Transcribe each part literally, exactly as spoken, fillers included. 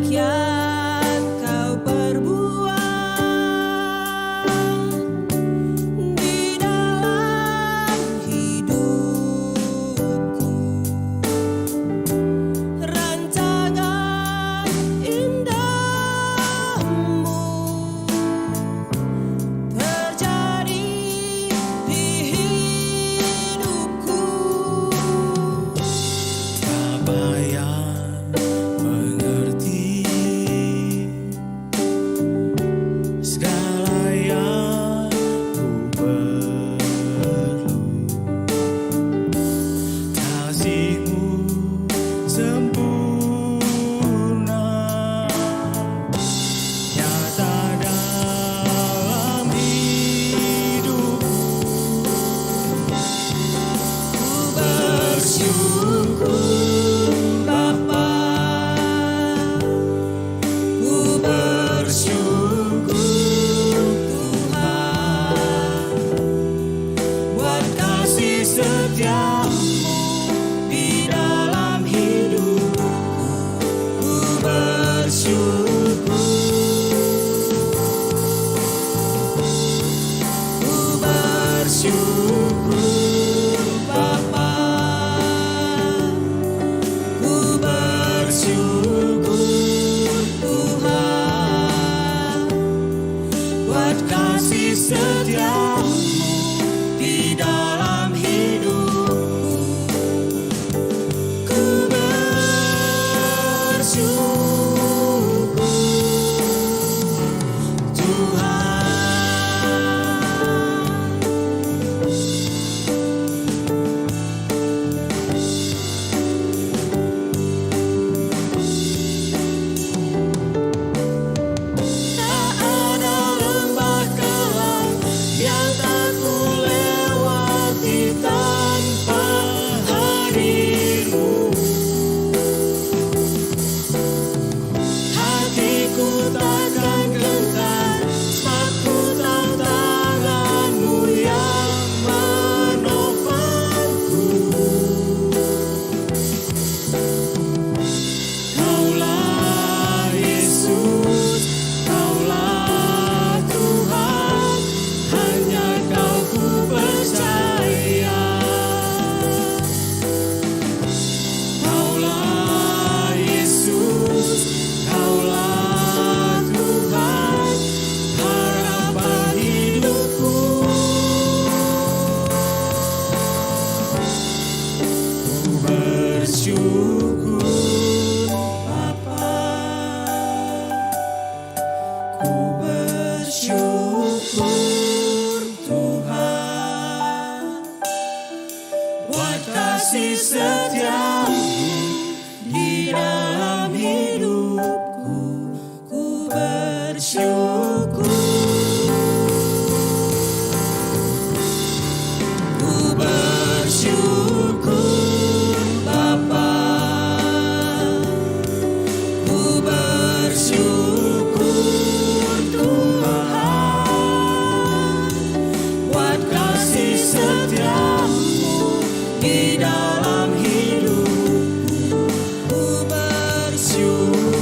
Kiat kau perbuat di dalam hidupku, rancangan indahmu terjadi di hidupku. Bapa yang mengerti segala yang ku perlu, kasih-Mu sempurna nyata dalam hidupku. Ku bersyukur, Bapa. Ku bersyukur, Tuhan, buat kasih setia-Mu di dalam hidupku. Ku bersyukur, ku bersyukur, Bapa. Ku bersyukur, Tuhan, buat kasih setia-Mu di dalam hidupku. Ku bersyukur, Tuhan. Tak ada lembah kelam yang tak kulewati tanpa hadir-Mu. Hatiku takkan gentar, sebab ku tahu tangan-Mu yang menopangku. Kaulah Yesus, Kaulah Tuhan, hanya Kau ku percaya. Kaulah Yesus, Kaulah Tuhan, harapan hidupku. Ku bersyukur, Bapa. Ku bersyukur, Tuhan, buat kasih setia-Mu di dalam hidupku. Ku bersyukur, ku bersyukur, Bapa. Ku bersyukur, Tuhan, buat kasih setia-Mu di dalam hidupku. Ku bersyukur.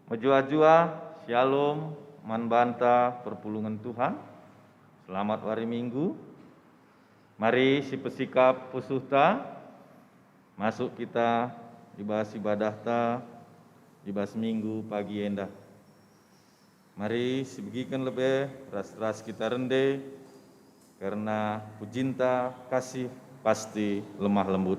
Mejuah-juah, Shalom, man banta perpulungen Tuhan. Selamat wari Minggu. Mari sipesikap pusuhta, masuk kita i bas ibadahta i bas Minggu pagi enda. Mari sibegiken lebe ras-ras kita rende, kerna pujinta kasih pasti lemah lembut.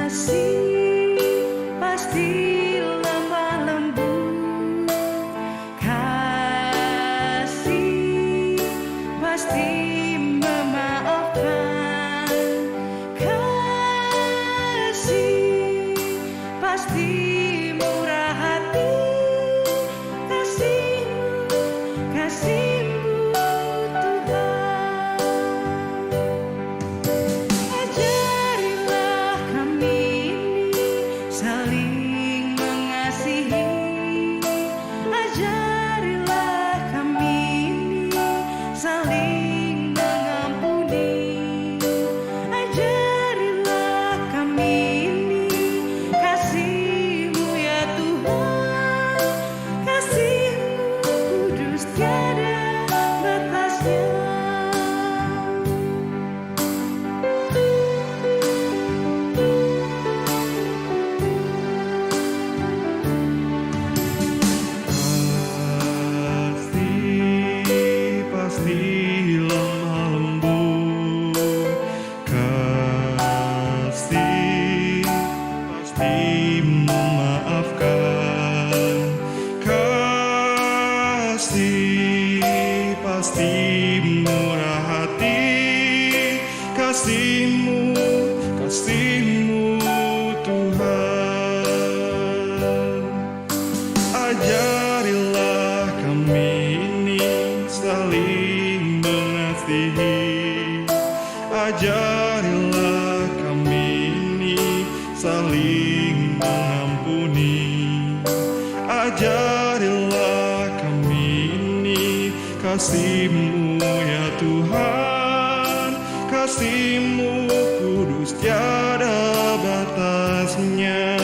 Kasih pasti lemah lembut, kasih pasti memaafkan, kasih pasti murah hati, kasih-Mu, kasih-Mu, Tuhan. Ajarilah kami ini saling mengasihi. Ajarilah kami ini saling mengampuni. Ajarilah kami ini kasih-Mu, ya Tuhan, kasih-Mu kudus tiada batasnya. Kasih pasti lemah lembut, kasih pasti memaafkan, kasih pasti murah hati, kasih-Mu, kasih-Mu, Tuhan. Ajarilah kami ini saling mengasihi. Ajarilah kami ini saling mengampuni. Ajarilah kami ini kasih-Mu, ya Tuhan, kasih-Mu kudus tiada batasnya.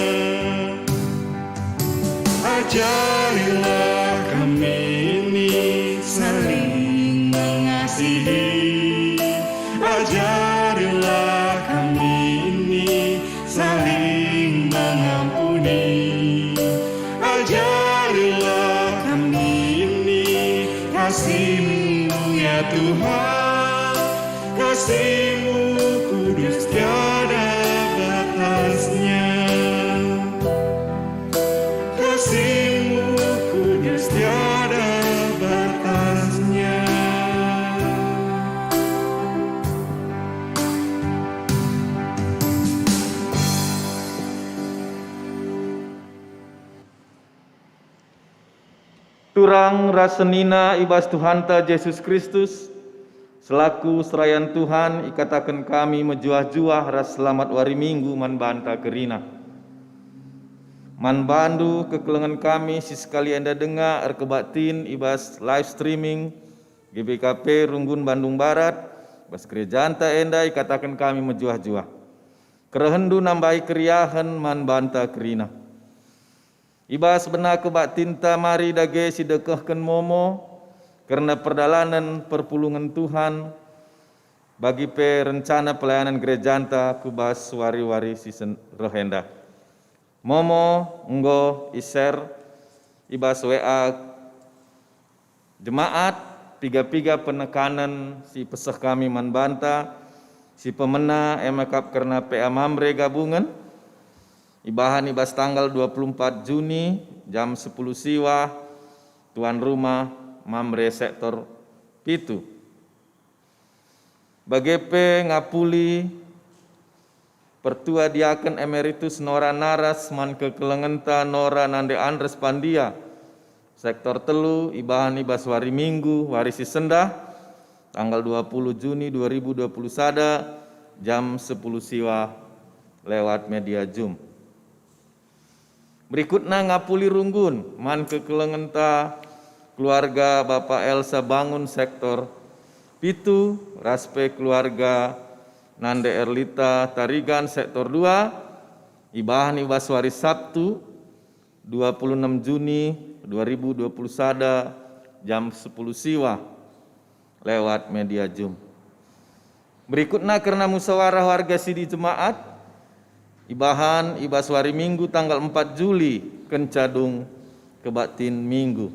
Ajarilah kami ini saling mengasihi. Ajarilah kami ini saling mengampuni. Ajarilah kami ini kasih-Mu, ya Tuhan, kasih-Mu kudus tiada batasnya. Kasih-Mu kudus tiada batasnya. Turang ras senina i bas Tuhanta Jesus Kristus, selaku serayan Tuhan ikataken kami mejuah-juah ras selamat wari Minggu man banta kerina. Man bandu kekelengen kami si sekali enda denga erkebaktin i bas live streaming G B K P Runggun Bandung Barat, bas gerejanta enda ikataken kami mejuah-juah. Kerehenndu nambahi keriahen man banta kerina. I bas bena kebaktinta mari dage sidekehken momo kerna perdalanen perpulungen Tuhan, bagi pe rencana pelayanan gerejanta ku bas wari-wari si sen-, reh enda. Momo enggo i-share i bas W A jemaat, piga-piga penekanen si peseh kami man banta, si pemena e me kap kerna P A Mamre gabungen, ibahan i bas tanggal dua puluh empat Juni jam sepuluh siwah, tuan rumah Mamre sektor pitu. Bage pe ngapuli Pertua Diaken Emeritus Nora Naras man kekelengenta Nora Nande Andres Pandia, sektor telu, ibahan i bas wari Minggu, wari si sendah, tanggal dua puluh Juni dua ribu dua puluh sada, jam sepuluh siwah lewat media Zoom. Berikutna ngapuli runggun man kekelengenta keluarga Bapa Elsa Bangun sektor pitu ras pe keluarga Nande Erlita Tarigan sektor dua, ibahan i bas wari Sabtu, dua puluh enam Juni dua ribu dua puluh sada, jam sepuluh siwah lewat media Zoom. Berikutna kerna musyawarah warga sidi jemaat, ibahan i bas wari Minggu tanggal empat Juli kenca dung kebaktin Minggu.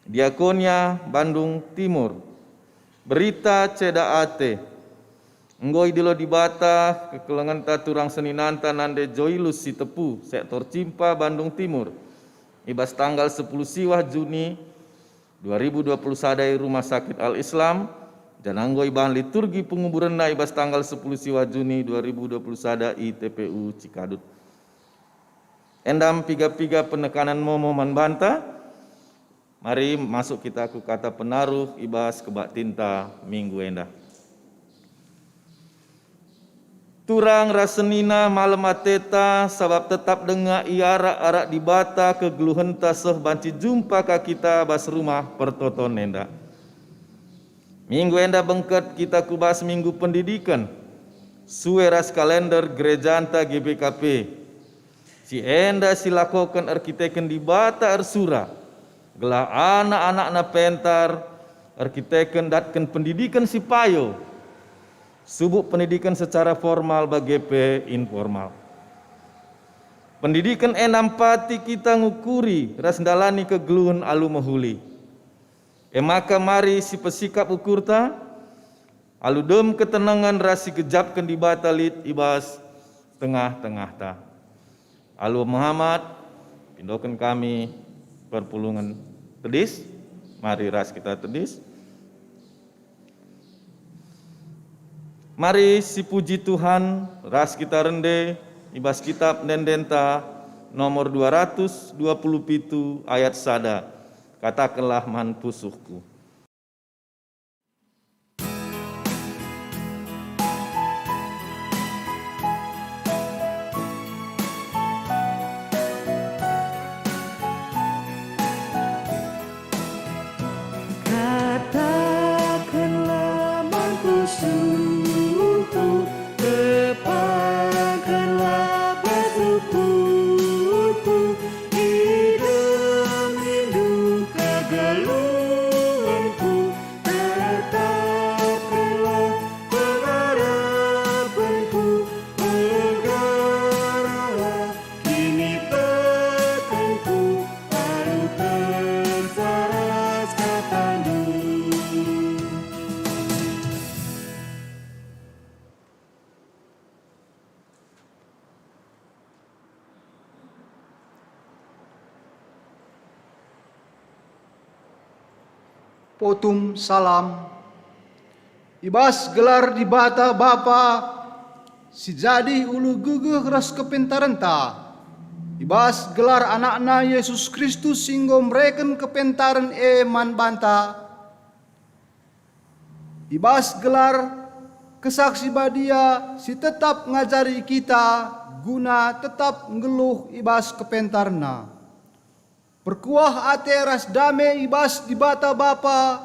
Diakonia Bandung Timur. Berita ceda ate. Enggo idilo Dibata kekelengenta turang seninanta Nande Joilus Sitepu, sektor Cimpa, Bandung Timur, i bas tanggal sepuluh siwah Juni dua ribu dua puluh sada i Rumah Sakit Al-Islam, janah enggo ibahan liturgi penguburenna i bas tanggal sepuluh siwah Juni dua ribu dua puluh sada i T P U Cikadut. Enda me piga-piga penekanen momo man banta. Mari masuk kita ku kata penaruh i bas kebaktinta minggu enda. Turang ras senina malem ateta, sabap tetap denga i arak-arak Dibata kegeluhenta seh banci jumpa ka kita bas rumah pertoton enda. Minggu enda bengket kita ku bas Minggu Pendidiken, sue ras kalender gerejanta G B K P. Si enda silakoken erkiteken Dibata ersura, gelah anak-anakna pentar erkiteken datken pendidiken si payo, subuk pendidiken secara formal bage pe informal. Pendidiken enda mpati kita ngukuri ras ndalani kegeluhen alu mehuli. E maka mari sipesikap ukurta, alu dem ketenengen ras sigejapken Dibata lit i bas tengah-tengahta. Alu mehamat, pindoken kami perpulungen tedis, mari ras kita tedis. Mari sipuji Tuhan ras kita rende i bas kitab ende-endenta nomor dua ratus dua puluh pitu ayat sada. Katakenlah man pusuhku. Katakenlah man pusuhku, tepakenlah batu kuku, i demi kegeluhenku, tetapkenlah pengarapenku, pegarahlah kinitekenku, alu kerna ras katandu. Potum salam. I bas gelar Dibata Bapa, si jadi ulu gegeh ras kepentarenta, i bas gelar AnakNa Jesus Kristus si enggo mereken kepentaren e man banta, i bas gelar Kesah Si Badia si tetap ngajari kita guna tetap nggeluh i bas kepentarenNa. Perkuah ate ras dame i bas Dibata Bapa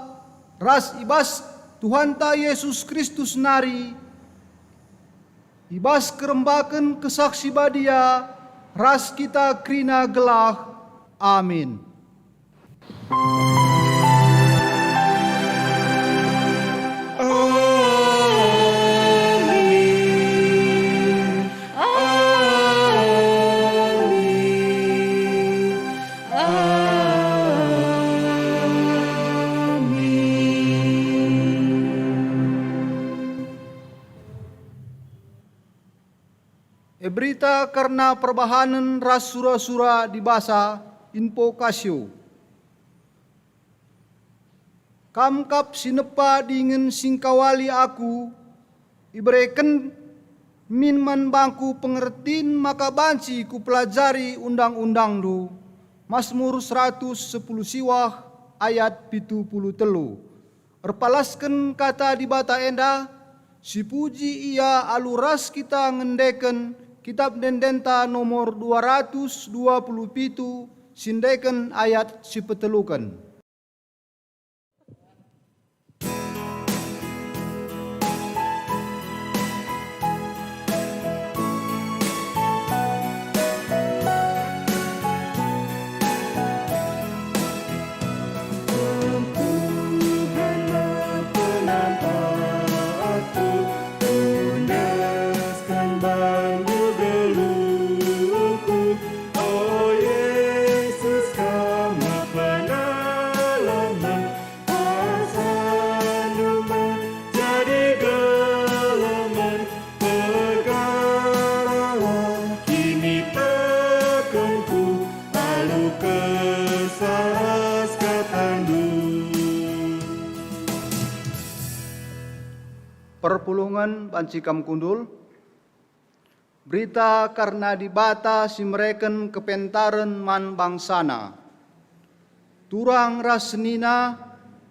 ras i bas Tuhanta Jesus Kristus nari, i bas kerembaken Kesah Si Badia ras kita kerina gelah. Amin. Amin. Amin. Amin. E, berita kerna perbahanen ras sura-sura Dibata, invokasio. Kam kap si nepa dingen si ngkawali aku, ibereken min man bangku pengertin maka banci kupelajari undang-undangNdu. Masmur seratus sepuluh siwah ayat pitu puluh telu. Erpalasken kata Dibata enda, sipuji Ia alu ras kita ngendeken Kitap Ende-endenta nomor dua ratus dua puluh pitu, siendeken ayat si peteluken. Tuhanlah penampakku, pundasken bandu geluhku. O Yesus, Kam me penyelamat, kuasa-Mu me jadi gelomen. Pegahlah kinitekenku, alu Kesah ras kataNdu. Perpulungen banci kam kundul. Berita kerna Dibata si mereken kepentaren man bangsaNa. Turang ras senina,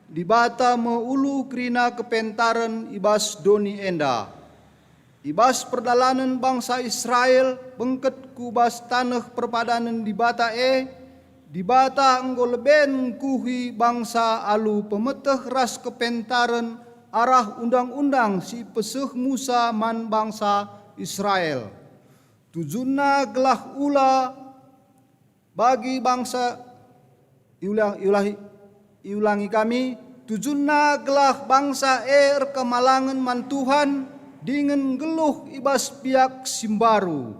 Dibata me ulu kerina kepentaren i bas doni enda. I bas perdalanen bangsa Israel bengket ku bas taneh perpadanen Dibata e, Dibata enggo lebe nengkuhi bangsa alu pemeteh ras kepentaren arah undang-undang si ipeseh Musa man bangsa Israel. Tujunna gelah ula bagi bangsa iulang-, iulahi, iulangi kami, tujunna gelah bangsa e erkemalangen man Tuhan dingen nggeluh i bas biak si mbaru.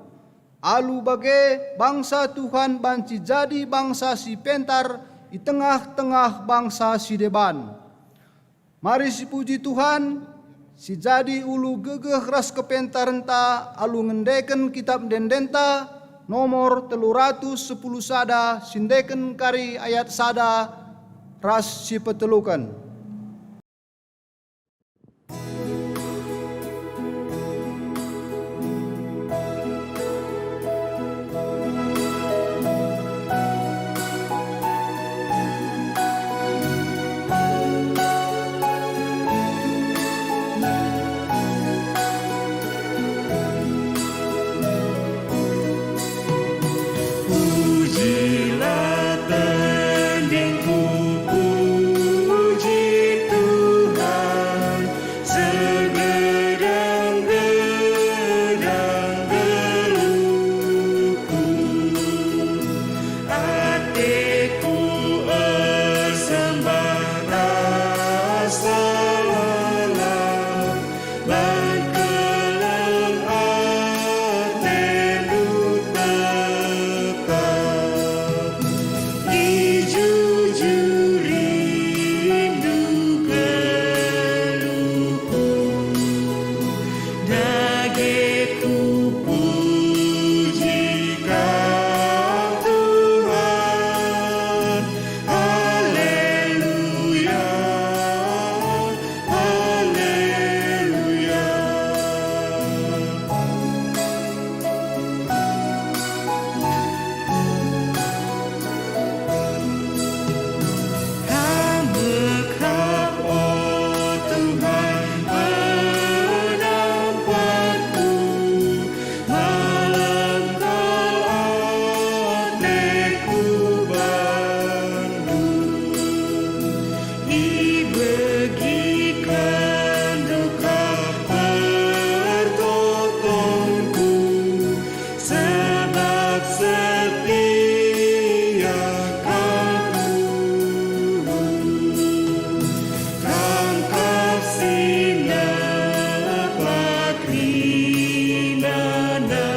Alu bage, bangsa Tuhan banci jadi bangsa si pentar i tengah-tengah bangsa si deban. Mari sipuji Tuhan, si jadi ulu gegeh ras kepentarenta alu ngendeken Kitap Ende-endenta nomor telu ratus sepuluh sada, siendeken kari ayat sada ras si peteluken. Pujilah tendingku, puji Tuhan, segedang-gedang geluhku. Ateku ersembah rasa lalap, bangkelang atendu tetap, ijujurindu geluhku. Dage kupuji Kam, Tuhan. Haleluya, haleluya. Kam me kap, o Tuhan, penampakku, melem kal ateku bandu. IbegikenNdu kap pertotonku, sebab setia Kam, Tuhan. Kam kap si nepak rinana,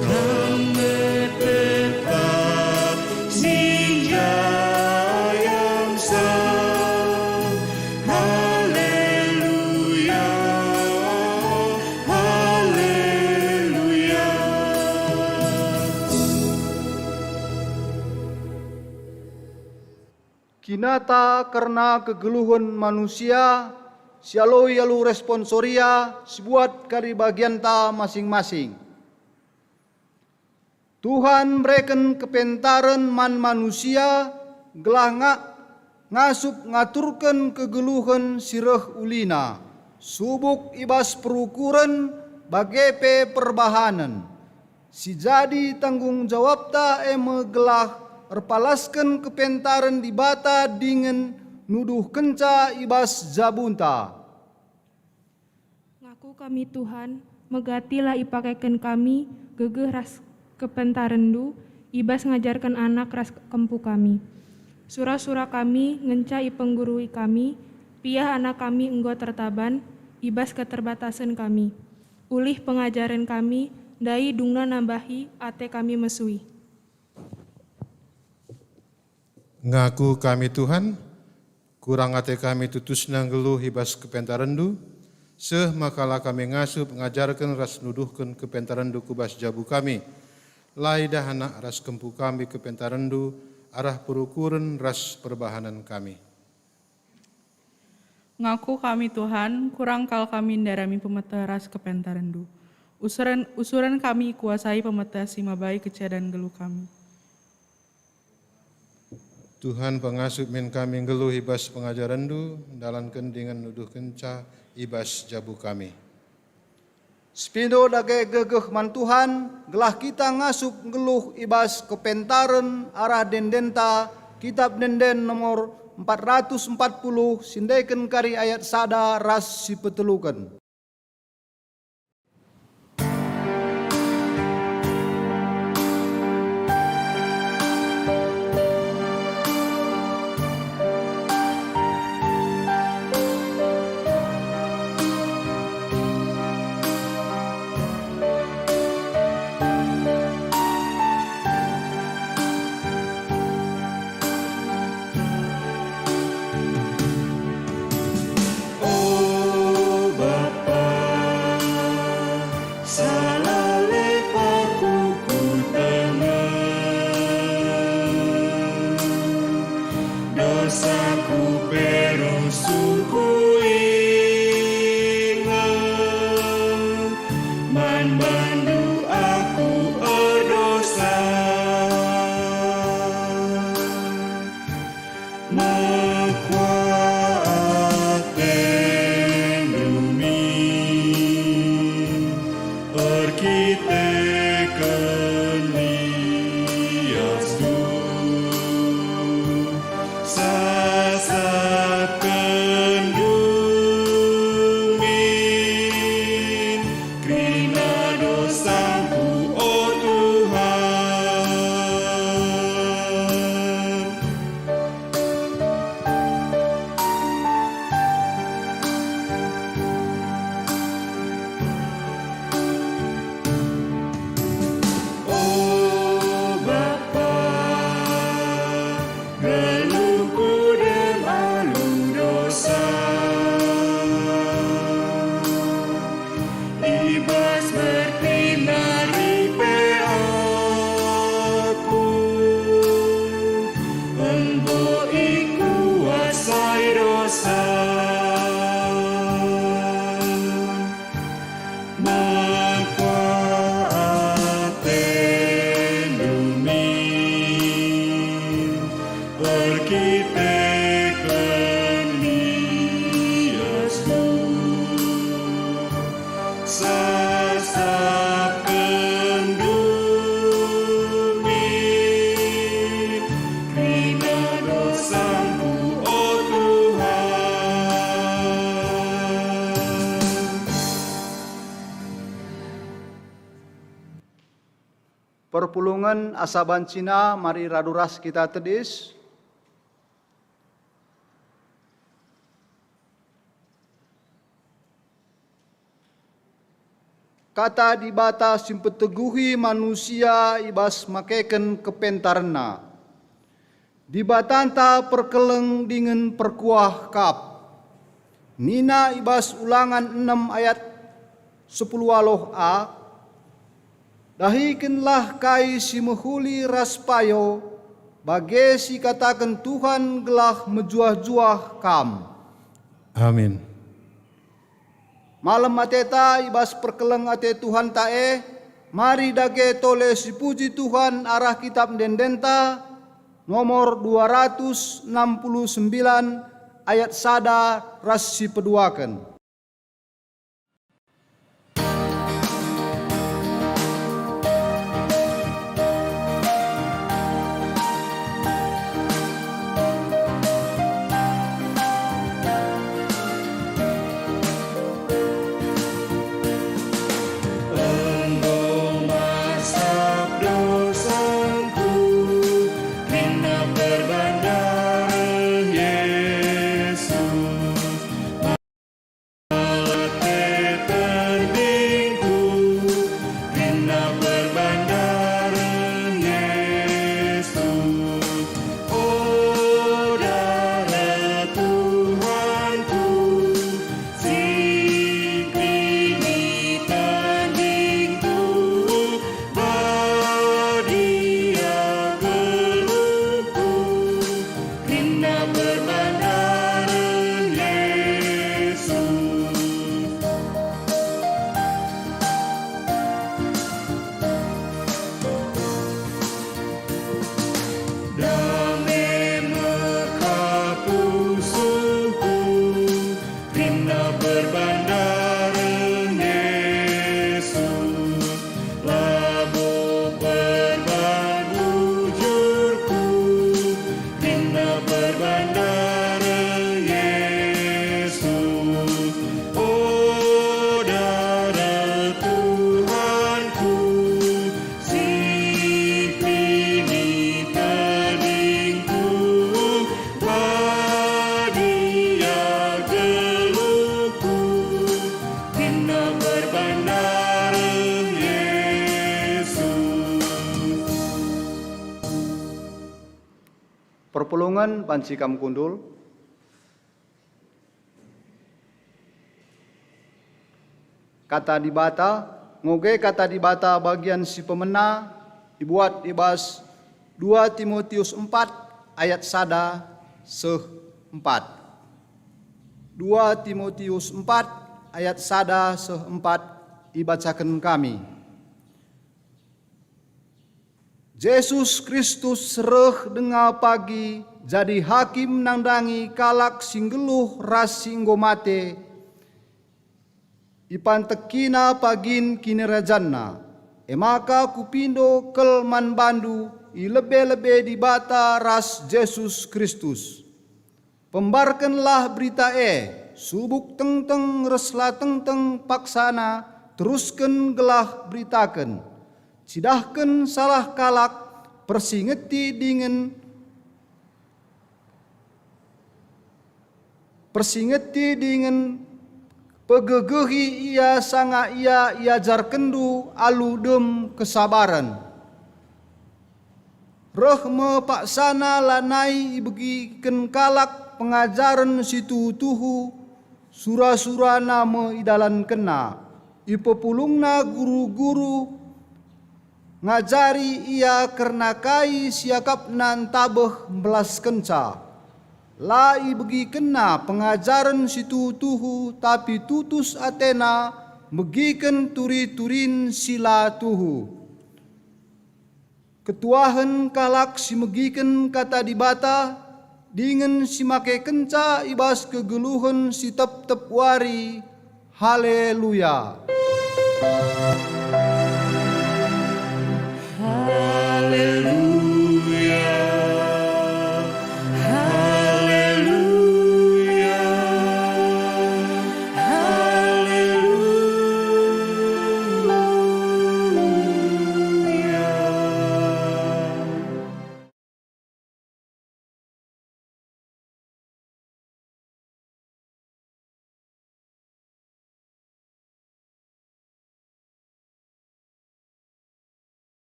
Kam me tetap sinjayamsa. Haleluya, haleluya. Kinata kerna kegeluhen manusia, sialoi alu responsoria, sibuat kari bagianta masing-masing. Tuhan mereken kepentaren man manusia, gelah nga-, ngasup ngaturken kegeluhen si reh ulina, subuk i bas perukuren bage pe perbahanen. Si jadi tanggung jawabta e me gelah erpalasken kepentaren Dibata dingen nuduhkenca i bas jabunta. Ngaku kami, Tuhan, megatilah ipakeken kami gegeh ras kepentarenNdu i bas ngajarken anak ras kempu kami. Sura-sura kami ngenca ipenggurui kami, piah anak kami enggo tertaban i bas keterbatasen kami. Ulih pengajaren kami ndai dungna nambahi ate kami mesui. Ngaku kami, Tuhan, kurang ate kami tutusna nggeluh i bas kepentarenNdu, seh maka la kami ngasup ngajarken ras nuduhken kepentarenNdu ku bas jabu kami. La idah anak ras kempu kami kepentarenNdu arah perukuren ras perbahanen kami. Ngaku kami, Tuhan, kurang kal kami ndarami pemeteh ras kepentarenNdu. Usuren, usuren kami ikuasai pemeteh si mabai kecedan nggeluh kami. Tuhan, pengasup min kami nggeluh i bas pengajarenNdu, ndalanken dingen nuduhkenca i bas jabu kami. Sepindo dage gegeh man Tuhan, gelah kita ngasup nggeluh i bas kepentaren arah ende-endenta, Kitap Ende-enden nomor empat ratus empat puluh, sindeken kari ayat sada ras si peteluken. O Bapa, salah lepahku kutenget, dosaku pe rusur kuinget, man bandu aku erdosa. Mekuah atendu min erkiteken liasku. Sasapkenndu min kerina dosangku, o Tuhan. O Bapa, geluhku dem alu dosa. I bas bertin nari pe aku enggo ikuasai dosa. Mekuah atendu min erkiteken liasku. Sasapkenndu min kerina dosangku, o Tuhan. Perpulungen asa bancina, mari radu ras kita tedis. Kata Dibata si mpeteguhi manusia i bas makeken kepentarenna. Dibatanta perkeleng dingen perkuah kap. Nina i bas Ulangen enem ayat sepuluh waloh a, "Dahikenlah kai si mehuli ras payo, bage si kataken Tuhan gelah mejuah-juah kam." Amin. Malem ateta i bas perkeleng ate Tuhanta e, mari dage tole sipuji Tuhan arah Kitap Ende-endenta nomor dua ratus enam puluh sembilan ayat sada ras si peduaken. Perpulungen banci kam kundul. Kata Dibata, ngoge Kata Dibata bagian si pemena ibuat i bas dua Timotius empat ayat sada seh empat. Dua Timotius empat ayat sada seh empat ibacaken kami. Jesus Kristus reh denga pagi jadi hakim nandangi kalak si nggeluh ras si enggo mate, ipantekina pagin kinirajanNa. E maka kupindo kal man bandu i lebe-lebe Dibata ras Jesus Kristus. Pembarkenlah berita e, subuk tengteng ras la tengteng paksana terusken gelah beritaken. Cidahken salah kalak, persingeti dingen, persingeti dingen pegegehi ia sanga ia iajarkenndu alu dem kesabaren. Reh me paksana lanai ibegiken kalak pengajaren si tuhu-tuhu, sura-surana me idalankenna. Ipepulungna guru-guru ngajari ia kerna kai si akapna ntabeh mbelaskenca. La ibegikenna pengajaren si tuhu-tuhu, tapi tutus atena megiken turi-turin si la tuhu. Ketuahen kalak si megiken Kata Dibata dingen si makekenca i bas kegeluhen si tep-tep wari. Haleluya! Haleluya! Haleluya! Haleluya!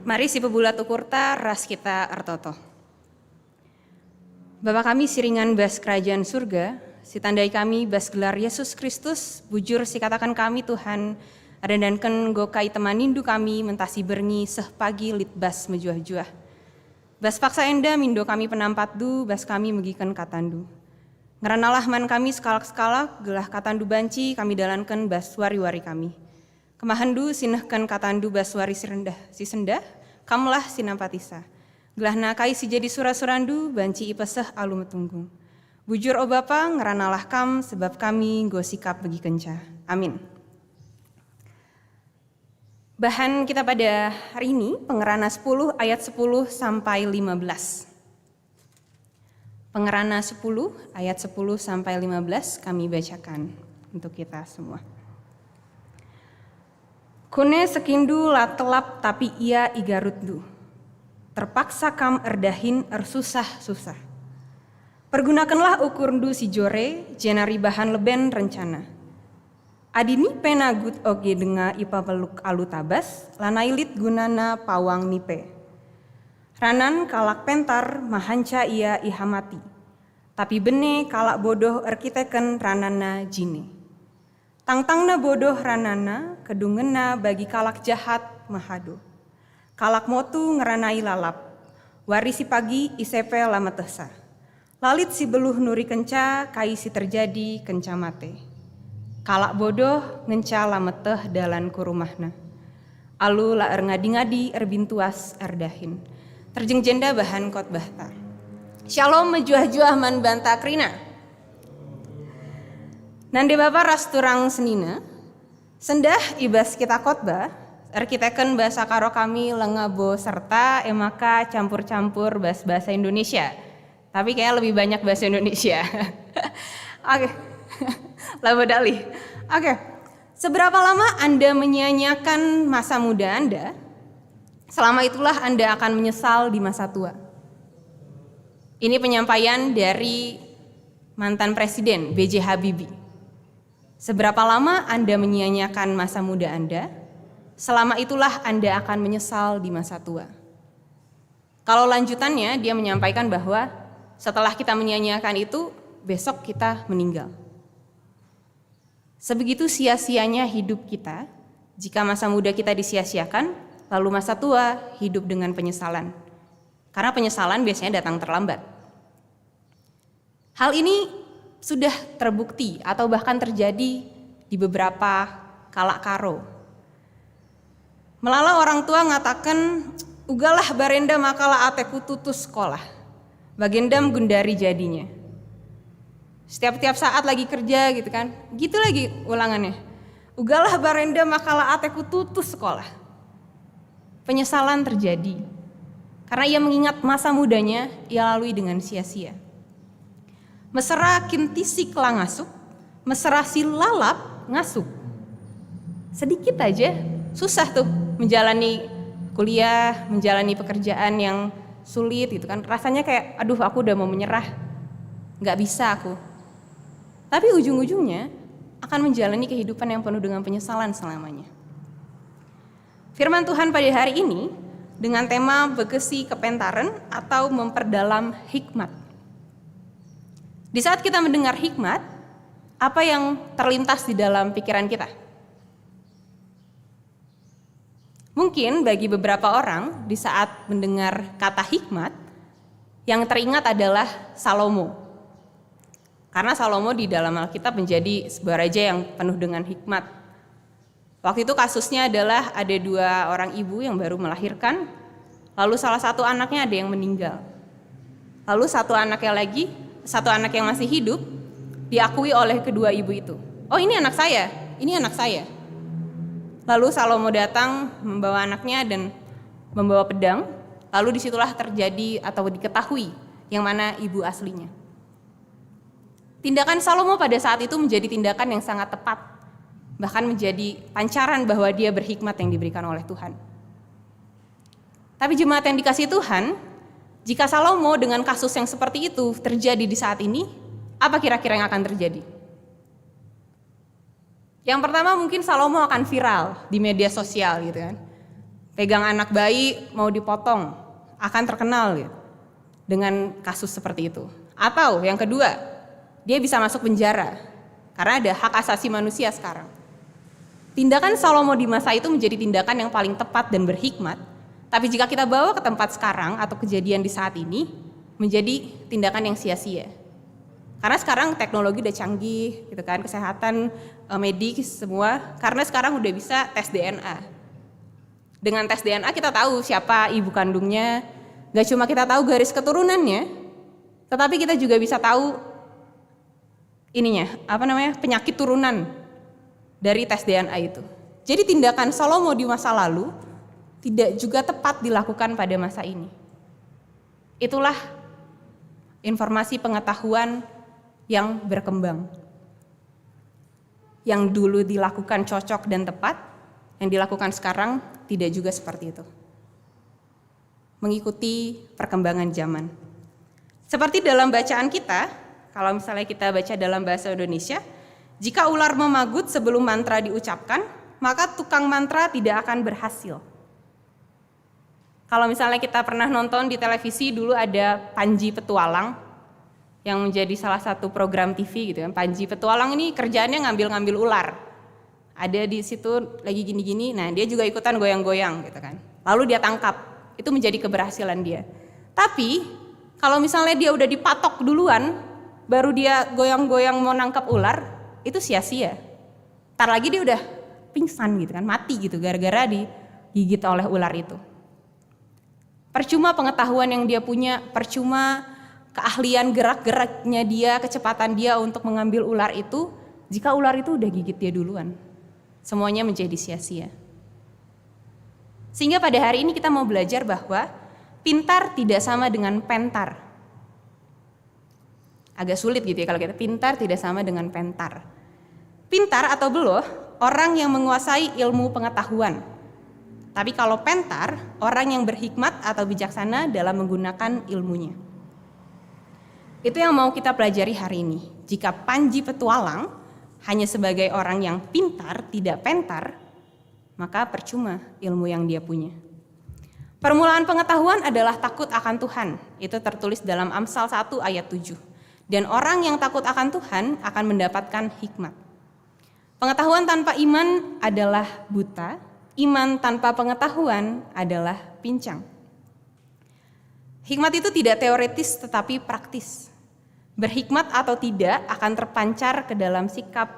Mari sipebulat ukurta ras kita ertoto. Bapa kami si ringan bas Kerajaan Surga, sitandai kami bas gelar Yesus Kristus, bujur sikataken kami, Tuhan, erdandanken enggo kai temanindu kami mentasi berngi seh pagi lit bas mejuah-juah. Bas paksa enda mindo kami penampatndu bas kami megiken katandu. Ngeranalah man kami sekalak-sekalak, gelah katandu banci kami dalanken bas wari-wari kami. Kemahenndu si nehken katandu bas wari si rendah, si sendah, kamlah si nampatisa. Gelahna kai si jadi sura-surandu banci ipeseh alu metunggung. Bujur, o Bapa, ngeranalah kam, sebab kami enggo sikap begikenca. Amin. Bahan kita pada hari ini, Pengerana sepuluh ayat sepuluh sampai lima belas. Pengerana sepuluh ayat sepuluh sampai lima belas kami bacakan untuk kita semua. Kune sekindu la telap tapi ia igarutndu. Terpaksa kam erdahin ersusah-susah. Pergunakenlah ukurndu si jore, jenari bahan leben rencana. Adi nipe nagut oge denga ipapeluk alu tabas, lanai lit gunana pawang nipe. Ranan kalak pentar mahanca ia ihamati, tapi bene kalak bodoh erkiteken rananna jine. Tangtangna bodoh rananna, kedungenna bagi kalak jahat mahado. Kalak motu ngeranai lalap, wari si pagi ise pe la metehsa. La lit si beluh nurikenca kai si terjadi kenca mate. Kalak bodoh ngenca la meteh dalan ku rumahna. Alu la erngadi-ngadi erbintuas erdahin. Terjeng jenda bahan khotbahta. Shalom mejuah-juah man banta kerina. Nande bapa ras turang senina, sendah i bas kita khotbah, erkiteken bahasa Karo kami lengabo serta e maka campur-campur bas bahasa Indonesia. Tapi kayaknya lebih banyak bahasa Indonesia. Oke. Labo dalih. Oke. Seberapa lama Anda menyia-nyiakan masa muda Anda, selama itulah Anda akan menyesal di masa tua. Ini penyampaian dari mantan Presiden B J Habibie. Seberapa lama Anda menyia-nyiakan masa muda Anda, selama itulah Anda akan menyesal di masa tua. Kalau lanjutannya, dia menyampaikan bahwa setelah kita menyia-nyiakan itu, besok kita meninggal. Sebegitu sia-sianya hidup kita, jika masa muda kita disia-siakan, lalu masa tua hidup dengan penyesalan. Karena penyesalan biasanya datang terlambat. Hal ini sudah terbukti atau bahkan terjadi di beberapa kalak Karo. Melala orang tua ngataken, "Ugalah barenda makalah ateku tutus sekolah. Bagendam gundari jadinya." Setiap-tiap saat lagi kerja gitu kan. Gitu lagi ulangannya. "Ugalah barenda makalah ateku tutus sekolah." Penyesalan terjadi. Karena ia mengingat masa mudanya ia lalui dengan sia-sia. Mesera kin tisik la ngasup, mesera si lalap ngasup. Sedikit aja, susah tuh menjalani kuliah, menjalani pekerjaan yang sulit gitu kan. Rasanya kayak, "Aduh, aku udah mau menyerah, nggak bisa aku." Tapi ujung-ujungnya akan menjalani kehidupan yang penuh dengan penyesalan selamanya. Firman Tuhan pada hari ini dengan tema begesi kepentaren atau memperdalam hikmat. Di saat kita mendengar hikmat, apa yang terlintas di dalam pikiran kita? Mungkin bagi beberapa orang, di saat mendengar kata hikmat, yang teringat adalah Salomo. Karena Salomo di dalam Alkitab menjadi sebuah raja yang penuh dengan hikmat. Waktu itu kasusnya adalah ada dua orang ibu yang baru melahirkan, lalu salah satu anaknya ada yang meninggal. Lalu satu anaknya lagi, satu anak yang masih hidup, diakui oleh kedua ibu itu. "Oh, ini anak saya, ini anak saya." Lalu Salomo datang membawa anaknya dan membawa pedang, lalu disitulah terjadi atau diketahui yang mana ibu aslinya. Tindakan Salomo pada saat itu menjadi tindakan yang sangat tepat, bahkan menjadi pancaran bahwa dia berhikmat yang diberikan oleh Tuhan. Tapi jemaat yang dikasihi Tuhan, jika Salomo dengan kasus yang seperti itu terjadi di saat ini, apa kira-kira yang akan terjadi? Yang pertama, mungkin Salomo akan viral di media sosial gitu kan. Pegang anak bayi mau dipotong, akan terkenal gitu dengan kasus seperti itu. Atau yang kedua, dia bisa masuk penjara karena ada hak asasi manusia sekarang. Tindakan Salomo di masa itu menjadi tindakan yang paling tepat dan berhikmat, tapi jika kita bawa ke tempat sekarang atau kejadian di saat ini, menjadi tindakan yang sia-sia. Karena sekarang teknologi udah canggih, gitu kan, kesehatan, eh, medis semua. Karena sekarang udah bisa tes D N A. Dengan tes D N A kita tahu siapa ibu kandungnya. Gak cuma kita tahu garis keturunannya, tetapi kita juga bisa tahu ininya, apa namanya, penyakit turunan dari tes D N A itu. Jadi tindakan Salomo di masa lalu tidak juga tepat dilakukan pada masa ini. Itulah informasi pengetahuan yang berkembang. Yang dulu dilakukan cocok dan tepat, yang dilakukan sekarang tidak juga seperti itu. Mengikuti perkembangan zaman. Seperti dalam bacaan kita, kalau misalnya kita baca dalam bahasa Indonesia, jika ular memagut sebelum mantra diucapkan, maka tukang mantra tidak akan berhasil. Kalau misalnya kita pernah nonton di televisi, dulu ada Panji Petualang yang menjadi salah satu program T V gitu kan. Panji Petualang ini kerjaannya ngambil-ngambil ular. Ada di situ lagi gini-gini, nah, dia juga ikutan goyang-goyang gitu kan. Lalu dia tangkap, itu menjadi keberhasilan dia. Tapi kalau misalnya dia udah dipatok duluan, baru dia goyang-goyang mau nangkap ular, itu sia-sia. Ntar lagi dia udah pingsan gitu kan, mati gitu gara-gara digigit oleh ular itu. Percuma pengetahuan yang dia punya, percuma keahlian gerak-geraknya dia, kecepatan dia untuk mengambil ular itu, jika ular itu udah gigit dia duluan. Semuanya menjadi sia-sia. Sehingga pada hari ini kita mau belajar bahwa pintar tidak sama dengan pentar. Agak sulit gitu ya kalau kita, pintar tidak sama dengan pentar. Pintar atau beloh, orang yang menguasai ilmu pengetahuan. Tapi kalau pentar, orang yang berhikmat atau bijaksana dalam menggunakan ilmunya. Itu yang mau kita pelajari hari ini. Jika Panji Petualang hanya sebagai orang yang pintar, tidak pentar, maka percuma ilmu yang dia punya. Permulaan pengetahuan adalah takut akan Tuhan. Itu tertulis dalam Amsal satu ayat tujuh. Dan orang yang takut akan Tuhan akan mendapatkan hikmat. Pengetahuan tanpa iman adalah buta, iman tanpa pengetahuan adalah pincang. Hikmat itu tidak teoritis tetapi praktis. Berhikmat atau tidak akan terpancar ke dalam sikap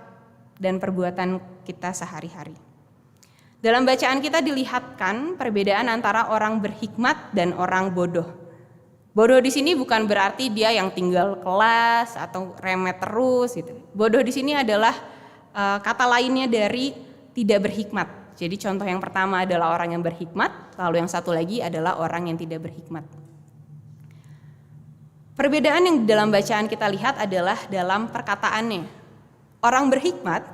dan perbuatan kita sehari-hari. Dalam bacaan kita dilihatkan perbedaan antara orang berhikmat dan orang bodoh. Bodoh di sini bukan berarti dia yang tinggal kelas atau remet terus gitu. Bodoh di sini adalah, eh, kata lainnya dari tidak berhikmat. Jadi contoh yang pertama adalah orang yang berhikmat, lalu yang satu lagi adalah orang yang tidak berhikmat. Perbedaan yang dalam bacaan kita lihat adalah dalam perkataannya. Orang berhikmat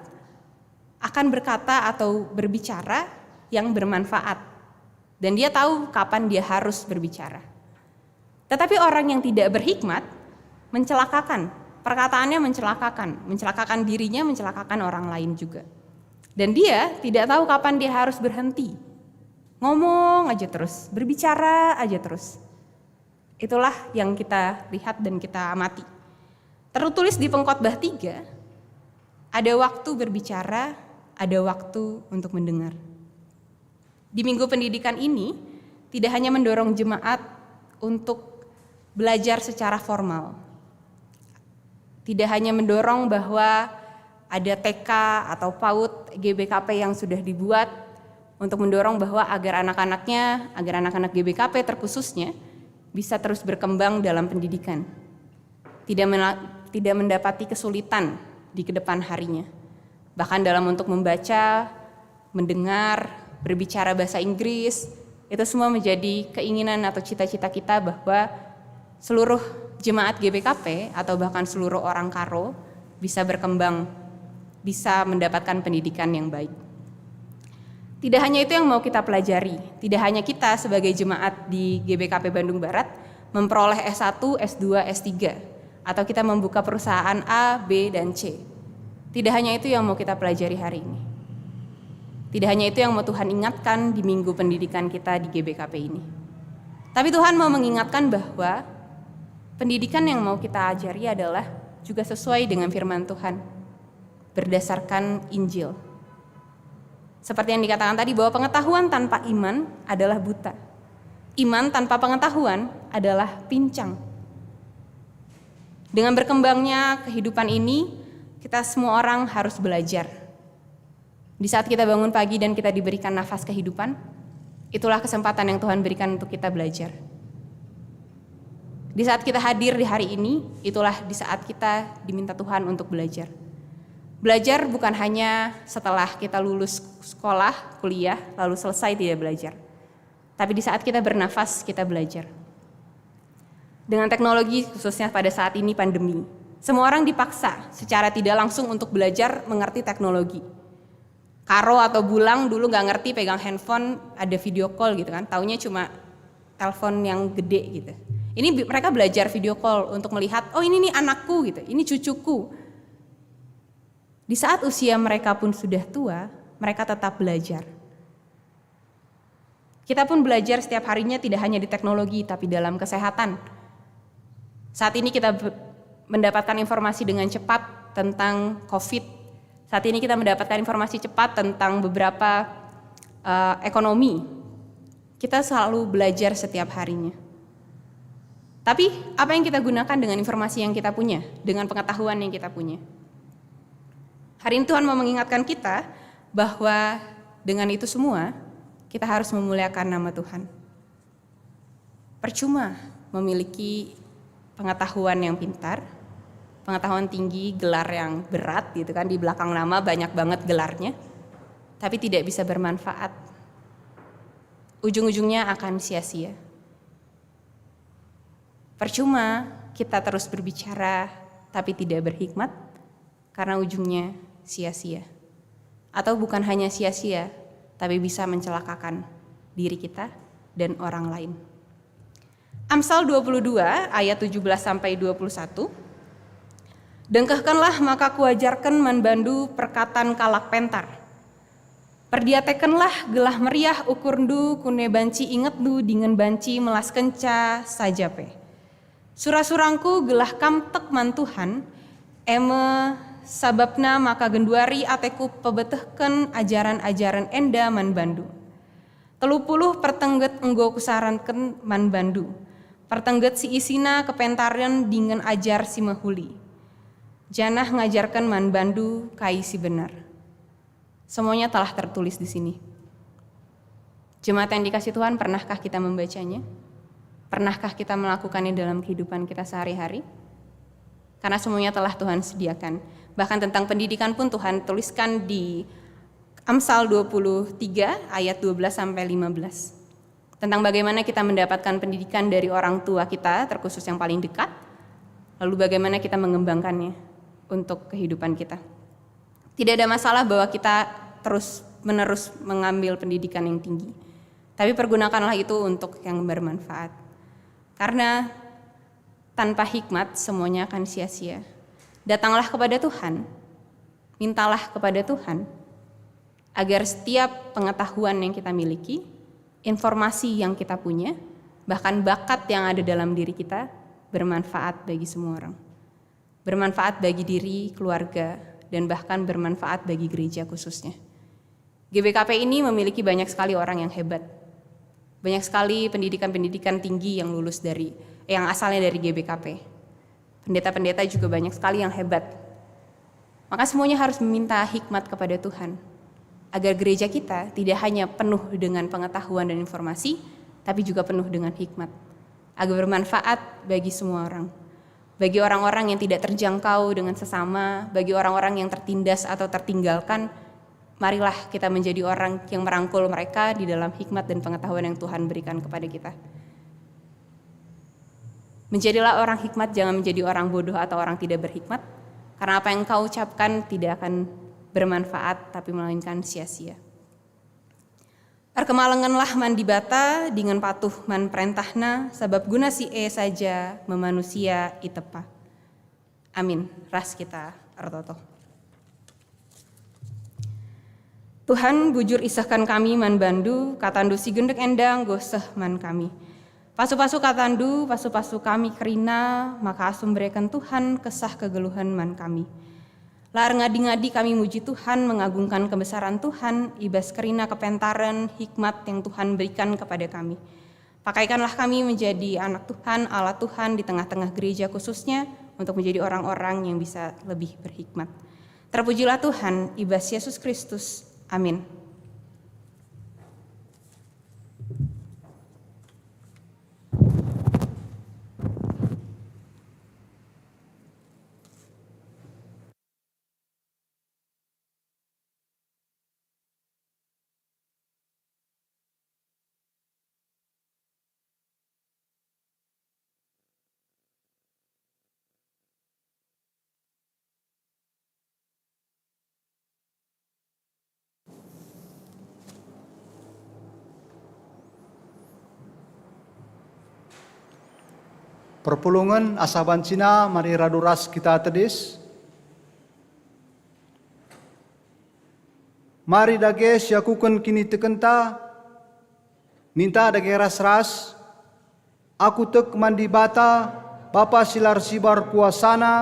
akan berkata atau berbicara yang bermanfaat. Dan dia tahu kapan dia harus berbicara. Tetapi orang yang tidak berhikmat mencelakakan. Perkataannya mencelakakan, mencelakakan dirinya, mencelakakan orang lain juga. Dan dia tidak tahu kapan dia harus berhenti. Ngomong aja terus, berbicara aja terus. Itulah yang kita lihat dan kita amati. Tertulis di Pengkhotbah tiga, ada waktu berbicara, ada waktu untuk mendengar. Di minggu pendidikan ini tidak hanya mendorong jemaat untuk belajar secara formal, tidak hanya mendorong bahwa ada T K atau PAUD G B K P yang sudah dibuat untuk mendorong bahwa agar anak-anaknya, agar anak-anak G B K P terkhususnya, bisa terus berkembang dalam pendidikan, tidak mena-, tidak mendapati kesulitan di kedepan harinya. Bahkan dalam untuk membaca, mendengar, berbicara bahasa Inggris, itu semua menjadi keinginan atau cita-cita kita bahwa seluruh jemaat G B K P atau bahkan seluruh orang Karo bisa berkembang, bisa mendapatkan pendidikan yang baik. Tidak hanya itu yang mau kita pelajari, tidak hanya kita sebagai jemaat di G B K P Bandung Barat memperoleh S satu, S dua, S tiga, atau kita membuka perusahaan A, B, dan C. Tidak hanya itu yang mau kita pelajari hari ini. Tidak hanya itu yang mau Tuhan ingatkan di minggu pendidikan kita di G B K P ini. Tapi Tuhan mau mengingatkan bahwa pendidikan yang mau kita ajari adalah juga sesuai dengan firman Tuhan, berdasarkan Injil. Seperti yang dikatakan tadi, bahwa pengetahuan tanpa iman adalah buta. Iman tanpa pengetahuan adalah pincang. Dengan berkembangnya kehidupan ini, kita semua orang harus belajar. Di saat kita bangun pagi dan kita diberikan nafas kehidupan, itulah kesempatan yang Tuhan berikan untuk kita belajar. Di saat kita hadir di hari ini, itulah di saat kita diminta Tuhan untuk belajar. Belajar bukan hanya setelah kita lulus sekolah, kuliah, lalu selesai tidak belajar. Tapi di saat kita bernafas, kita belajar. Dengan teknologi, khususnya pada saat ini pandemi, semua orang dipaksa secara tidak langsung untuk belajar mengerti teknologi. Karo atau Bulang dulu nggak ngerti pegang handphone, ada video call gitu kan, taunya cuma telepon yang gede gitu. Ini bi-, mereka belajar video call untuk melihat, "Oh, ini nih anakku," gitu, "ini cucuku." Di saat usia mereka pun sudah tua, mereka tetap belajar. Kita pun belajar setiap harinya, tidak hanya di teknologi, tapi dalam kesehatan. Saat ini kita be-, mendapatkan informasi dengan cepat tentang covid. Saat ini kita mendapatkan informasi cepat tentang beberapa, eh, ekonomi. Kita selalu belajar setiap harinya. Tapi apa yang kita gunakan dengan informasi yang kita punya, dengan pengetahuan yang kita punya? Hari ini Tuhan mau mengingatkan kita bahwa dengan itu semua, kita harus memuliakan nama Tuhan. Percuma memiliki pengetahuan yang pintar, pengetahuan tinggi, gelar yang berat gitu kan, di belakang nama banyak banget gelarnya, tapi tidak bisa bermanfaat. Ujung-ujungnya akan sia-sia. Percuma kita terus berbicara tapi tidak berhikmat, karena ujungnya sia-sia. Atau bukan hanya sia-sia, tapi bisa mencelakakan diri kita dan orang lain. Amsal dua puluh dua ayat tujuh belas sampai dua puluh satu. Dengkehkenlah maka kuajarken man bandu perkatan kalak pentar. Perdiatekenlah gelah meriah ukurndu kune banci ingetndu dingen banci melaskenca saja pe. Sura-surangku gelah kam tek man Tuhan, e me sabapna maka genduari ateku pebetehken ajaren-ajaren enda man bandu. Telu puluh pertengget enggo kusaranken man bandu, pertengget si isina kepentaren dingen ajar si mehuli, janah ngajarken man bandu kai si benar. Semuanya telah tertulis di sini. Jemaat yang dikasih Tuhan, pernahkah kita membacanya? Pernahkah kita melakukannya dalam kehidupan kita sehari-hari? Karena semuanya telah Tuhan sediakan. Bahkan tentang pendidikan pun Tuhan tuliskan di Amsal dua puluh tiga ayat dua belas sampai lima belas. Tentang bagaimana kita mendapatkan pendidikan dari orang tua kita, terkhusus yang paling dekat, lalu bagaimana kita mengembangkannya untuk kehidupan kita. Tidak ada masalah bahwa kita terus-menerus mengambil pendidikan yang tinggi, tapi pergunakanlah itu untuk yang bermanfaat. Karena tanpa hikmat semuanya akan sia-sia. Datanglah kepada Tuhan, mintalah kepada Tuhan, agar setiap pengetahuan yang kita miliki, informasi yang kita punya, bahkan bakat yang ada dalam diri kita bermanfaat bagi semua orang. Bermanfaat bagi diri, keluarga, dan bahkan bermanfaat bagi gereja khususnya. G B K P ini memiliki banyak sekali orang yang hebat. Banyak sekali pendidikan-pendidikan tinggi yang lulus dari, yang asalnya dari G B K P. Pendeta-pendeta juga banyak sekali yang hebat. Maka semuanya harus meminta hikmat kepada Tuhan, agar gereja kita tidak hanya penuh dengan pengetahuan dan informasi, tapi juga penuh dengan hikmat, agar bermanfaat bagi semua orang. Bagi orang-orang yang tidak terjangkau dengan sesama, bagi orang-orang yang tertindas atau tertinggalkan, marilah kita menjadi orang yang merangkul mereka di dalam hikmat dan pengetahuan yang Tuhan berikan kepada kita. Menjadilah orang hikmat, jangan menjadi orang bodoh atau orang tidak berhikmat, karena apa yang kau ucapkan tidak akan bermanfaat, tapi melainkan sia-sia. Erkemalengenlah man Dibata dingen patuh man perentahNa, sabap guna si e saja me manusia itepa. Amin. Ras kita ertoto. Tuhan, bujur isehken kami man bandu, katandu si gendek enda enggo seh man kami. Pasu-pasu katandu, pasu-pasu kami kerina, maka asum bereken Tuhan kesah kegeluhen man kami. La erngadi-ngadi kami muji Tuhan, mengagungkan kebesaran Tuhan, i bas kerina kepentaren, hikmat yang Tuhan berikan kepada kami. Pakaikanlah kami menjadi anak Tuhan, alat Tuhan di tengah-tengah gereja khususnya, untuk menjadi orang-orang yang bisa lebih berhikmat. Terpujilah Tuhan, i bas Yesus Kristus. Amin. Perpulungen, asa bancina mari radu ras kita tedis. Mari dage siakuken kinitekenta, ninta dage ras-ras, Aku tek man Dibata, Bapa si la ersibar kuasaNa,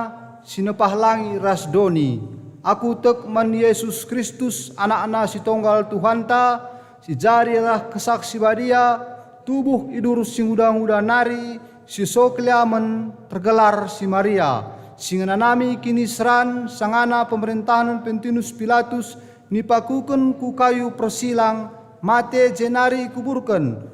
si nepah langi ras doni. Aku tek man Yesus Kristus, AnakNa si tonggal Tuhanta, si jadi arah Kesah Si Badia, tubuh i durus si nguda-nguda nari, si so keliamen tergelar si Maria, si ngenanami kiniseran sangana pemerentahen Pontius Pilatus, nipakuken ku kayu persilang, mate jenari ikuburken.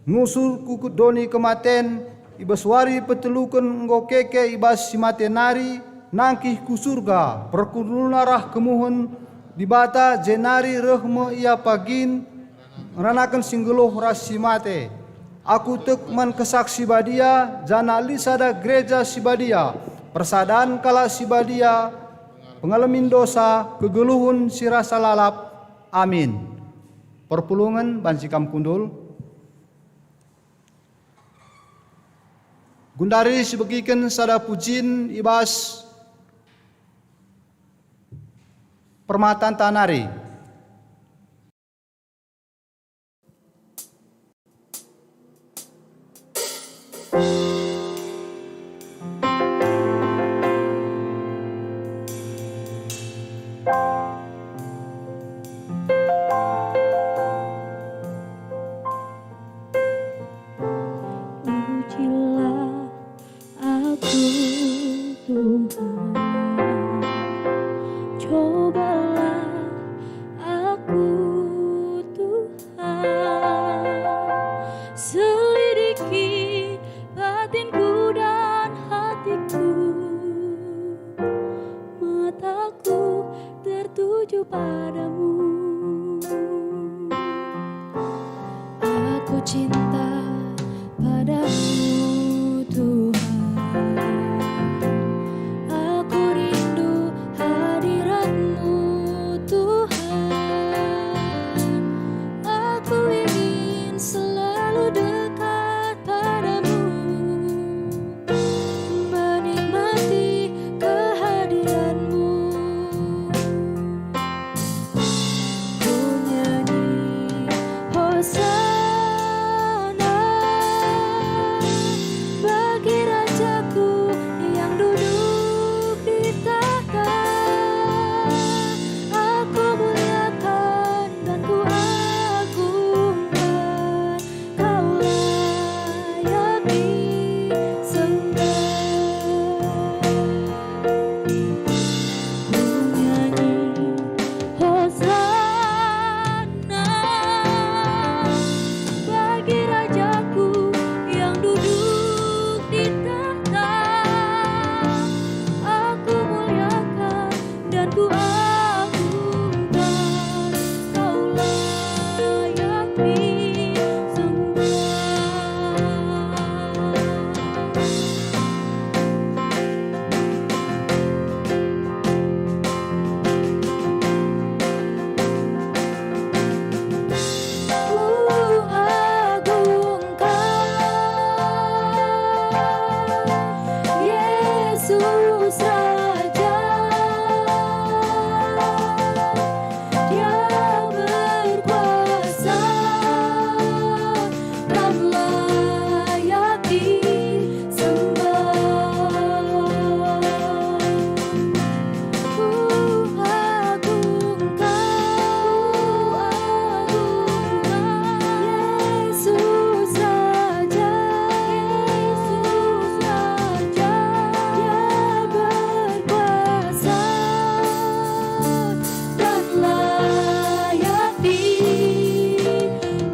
Nusur ku doni kematen, i bas wari peteluken enggo keke i bas si mate nari, nangkih ku Surga, perkundulna rah kemuhen Dibata, jenari reh me Ia pagin ngeranaken si nggeluh ras si mate. Aku tek man Kesah Si Badia, janah lit sada Gereja Si Badia, persadan kalak si badia, pengalemin dosa, kegeluhen si rasa lalap. Amin. Perpulungen banci kam kundul. Gundari sibegiken sada pujin i bas permatanta nari. Ujilah aku, Tuhan, cobalah aku, Tuhan, selidiki batinku dan hatiku. Mataku tertuju padamu. Aku cinta padamu, Tuhan. Aku rindu hadiratmu, Tuhan. Aku ingin selalu dekat padamu, menikmati kehadiranmu. Ku nyanyi Hosana bagi Rajaku yang duduk di tahta. Aku muliakan dan ku agungkan. Kau layak disembah. Ku nyanyi Hosana bagi Rajaku yang duduk di tahta. Aku muliakan dan ku agungkan, Kau layak disembah. Ku agungkan Yesus Raja, Dia berkuasa dan layak disembah. Ku agungkan, ku agungkan Yesus Raja, Yesus Raja, Dia berkuasa dan layak di,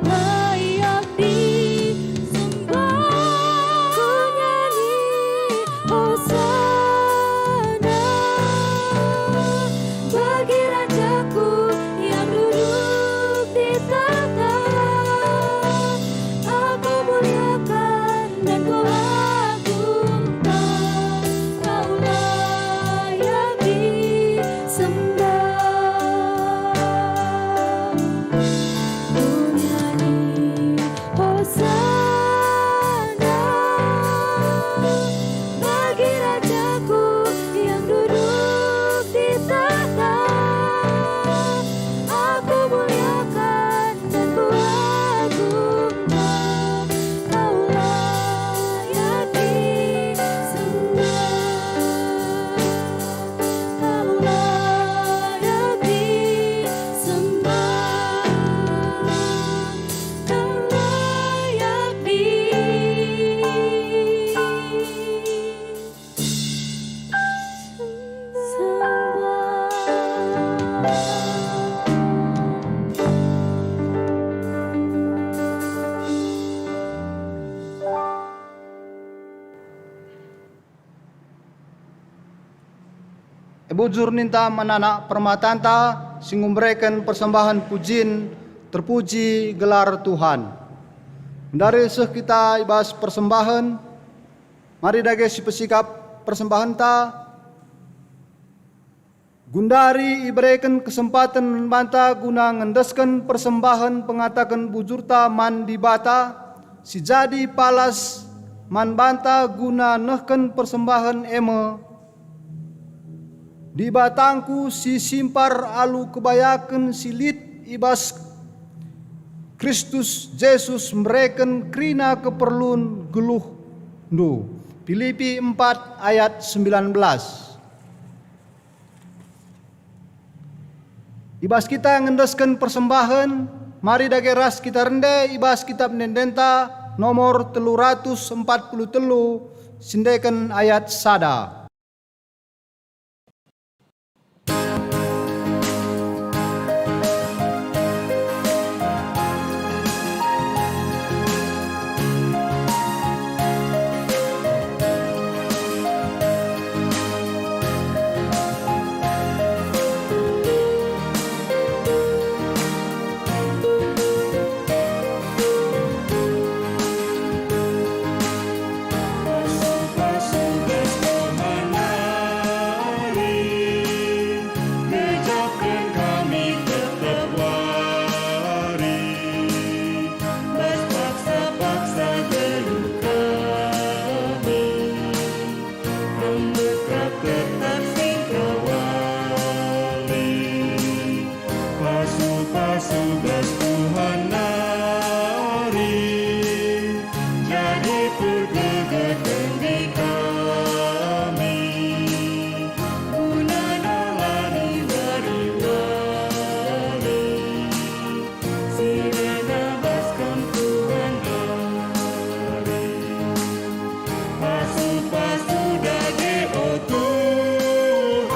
layak disembah. Ku nyanyi Hosana bagi Rajaku yang duduk di tahta. Aku muliakan dan ku agungkan, Kau layak disembah. Ku nyanyi Hosana bagi Rajaku yang duduk di tahta. Aku muliakan dan ku agungkan, Kau layak disembah, Kau layak disembah, Kau layak disembah. E bujur ninta man anak permatanta si ngumbereken persembahen pujin, terpuji gelar Tuhan. Ndari seh kita i bas persembahen, mari dage sipesikap persembahenta. Gundari ibereken kesempaten man banta guna ngendesken persembahen pengataken bujurta man Dibata, si jadi palas man banta guna nehken persembahen e me, Dibatangku si simpar alu kebayaken si lit i bas Kristus Jesus mereken kerina keperlun geluhndu. Pilipi empat ayat sembilan belas. I bas kita ngendesken persembahen, mari dage ras kita rende i bas Kitap Ende-endenta nomor telu ratus empat puluh telu, siendeken ayat sada. Rembuk rap tetap singkawali. Pasu-pasu bas Tuhan nari jadi pergegeten di kami. Guna nalani wari-wari. Si rena bas Kam Tuhan nari. Pasu-pasu dage, o Tuhan,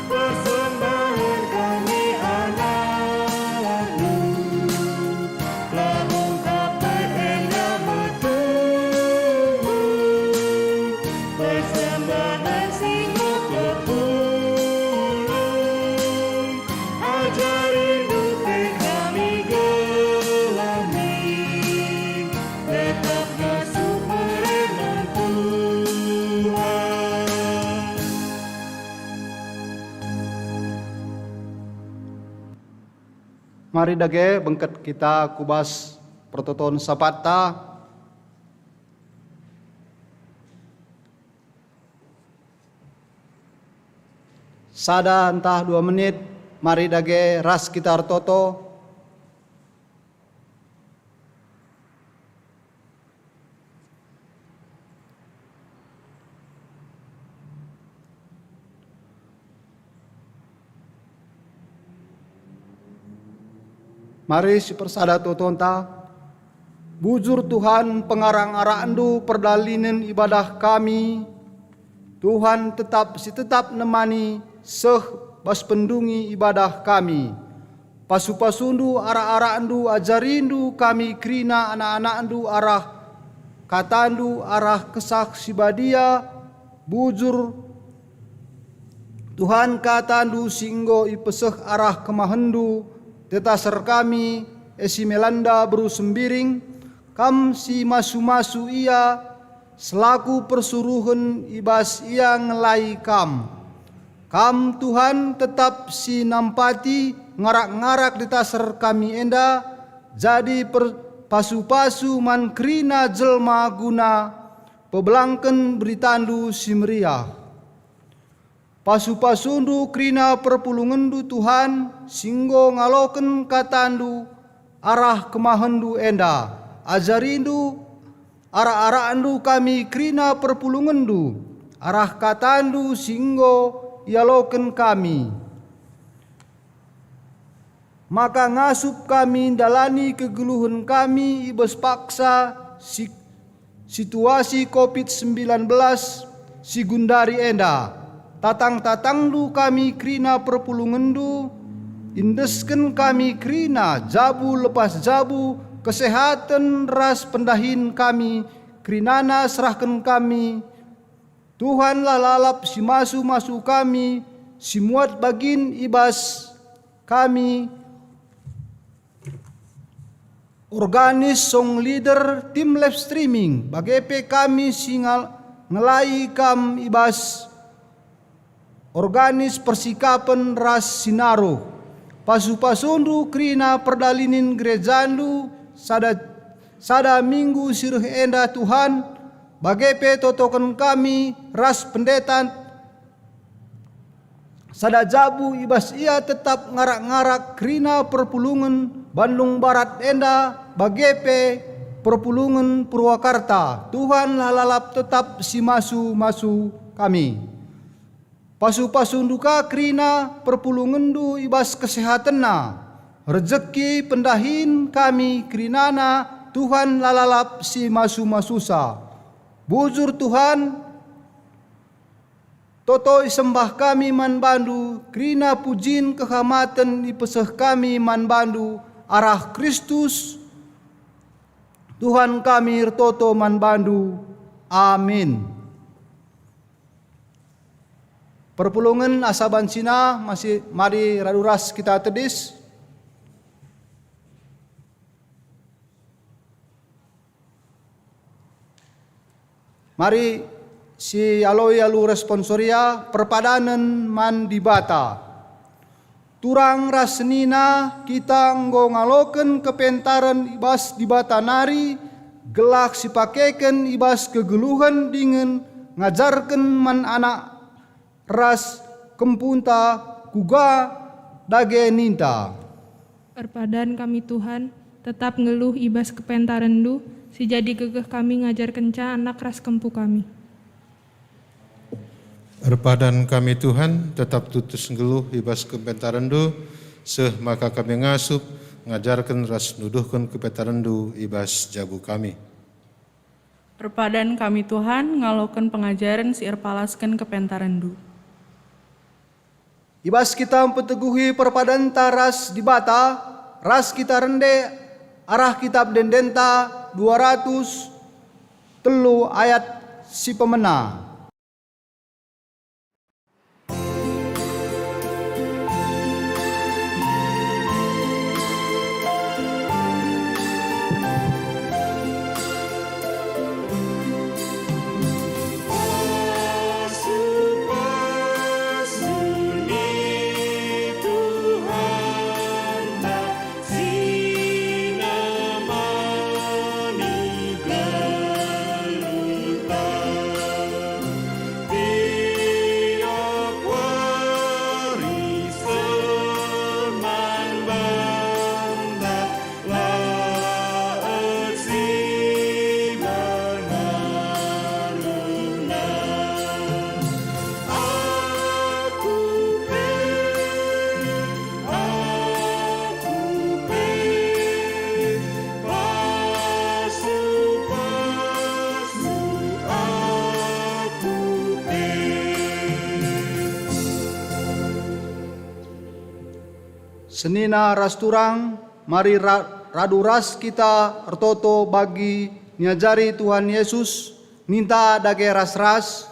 persembahen kami anak-Mu. Labung kape enda metuhu, persembahen si enggo pepulung. Ajarindu pe kami gelami, tetap ngasup merenung Tuhan. Mari dage bengket kita ku bas pertoton Sabatta. Sada ntah dua menit, mari dage ras kita ertoto. Mari sipersada totonta. Bujur Tuhan, pengarak-ngarakNdu perdalinen ibadah kami. Tuhan tetap si tetap nemani seh bas pendungi ibadah kami. Pasu-pasuNdu, arak-arakNdu, ajarindu kami kerina anak-anakNdu arah kataNdu, arah Kesah Si Badia, bujur Tuhan, kataNdu si enggo ipeseh arah kemahenNdu, tetaser kami, Esimelanda beru Sembiring, Kam si masu-masu ia, selaku persuruhen i bas ia ngelai Kam. Kam, Tuhan, tetap si nampati ngarak-ngarak ditaser kami enda, jadi per-, pasu-pasu man kerina jelma guna pebelangken beritandu si meriah. Pasu-pasundu kerina perpulungenndu, Tuhan, si enggo ngaloken katandu arah kemahenNdu enda. Ajarindu, arak-arakndu kami kerina perpulungenndu arah katandu si enggo ialoken kami. Maka ngasup kami ndalani kegeluhen kami i bas paksa si-, situasi covid sembilan belas si gundari enda. Tatang-tatangndu kami kerina perpulungenndu, indesken kami kerina jabu lepas jabu, kesehaten ras pendahin kami kerinana serahken kami. Tuhanlah lalap si masu-masu kami, si muat bagin i bas kami, organis, song leader, tim live streaming, bage pe kami si ngal-, ngelai Kam i bas organis, persikapen ras sinaruh. Pasu-pasundu kerina perdalinen gerejandu sada sada minggu si reh enda, Tuhan, bage pe totoken kami ras pendeta sada jabu, i bas ia tetap ngarak-ngarak kerina perpulungen Bandung Barat enda, bage pe perpulungen Purwakarta. Tuhan la lalap tetap si masu-masu kami. Pasu-pasundu ka kerina perpulungenndu i bas kesehatenna, rejeki, pendahin kami kerinana, Tuhan la lalap si masu-masusa. Bujur, Tuhan, toto isembah kami man bandu, kerina pujin kehamaten ipeseh kami man bandu arah Kristus, Tuhan kami ertoto man bandu. Amin. Perpulungen asa bansina masih mari radu ras kita tedis. Mari sialoi alu responsoria, perpadanen man Dibata. Turang ras senina, kita enggo ngaloken kepentaren i bas Dibata nari, gelah sipakeken i bas kegeluhen dingen ngajarken man anak ras kempunta kuga dage ninta. Erpadan kami, Tuhan, tetap nggeluh i bas kepentaren-Ndu, si jadi gegeh kami ngajarkenca anak ras kempu kami. Erpadan kami, Tuhan, tetap tutus nggeluh i bas kepentaren-Ndu, seh maka kami ngasup, ngajarken ras nuduhken kepentaren-Ndu i bas jabu kami. Erpadan kami, Tuhan, ngaloken pengajaren si erpalasken kepentaren-Ndu. I bas kita mpeteguhi perpadanta ras Dibata, ras kita rende arah Kitap Ende-Endenta dua ratus telu ayat si pemena. Aku pe, aku pe, pasu-pasu aku pe. Senina ras turang, mari ra-, radu ras kita ertoto bagi niajari Tuhan Yesus, ninta dage ras-ras,